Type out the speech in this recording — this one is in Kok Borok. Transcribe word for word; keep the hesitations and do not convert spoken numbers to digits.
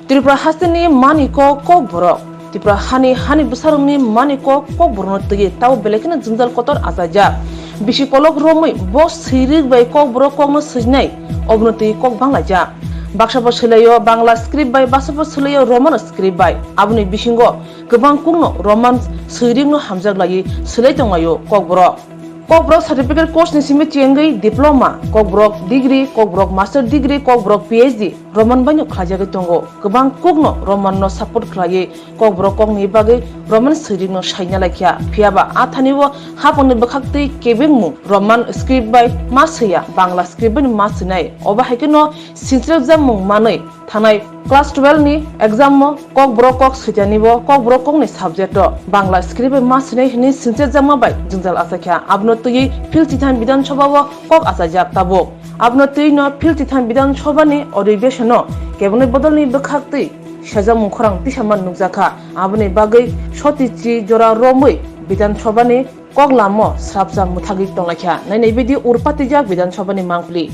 Tripura hasteni mani kok kokborok. Tripura hani hani bwsarokni mani kok kokborokno twiwi tabo belai kheno jwngjal kotor achaijak. Bisi kolok romwi bo swirik bai kokborok kokno swijnai, obono twiwi kok banglaijak. Baksa bo swlaio Bangla script bai, baksa bo swlaio Roman script bai. Aboni bisingo kwbang kokno Roman swirikno hamjak laiwi swlai tonglaio kokborok. Kokborok certificate course ni simi chengwi diploma, kokborok degree, kokborok master degree, kokborok P H D Roman baino khlaijagwi tongo. Kwbang kokno Roman no support khlaiwi kokborok kokni bagwi Roman swirikno saina laikha. Phiyaba a thani o hapangni bwkhaktwi kebengmung Roman script bai ma swiya, Bangla script bai ma swinai. Obo hai kheno sinchirjakmung manwi thanai class twelve ni exam o kokborok kok switani bo kokborok kokni subject o Bangla script bai ma swinai hwnwi sinchirjakma bai jwngjal achaikha. Abono twiwi Phil Chitham Bidhan Sabha o kok achaijak tabuk. Abono twiwi no Phil Chitham Bidhan Sabha ni odhibeshon o kebengni bodolni bwkhaktwi saijakmung khorang tisama nukjakha. Aboni bagwi soti chi jora romwi Bidhan Sabha ni kok lamo srapsa mwthagwi tonglaikha. Nainai bidi urpatijak Bidhan Sabha ni mangpili.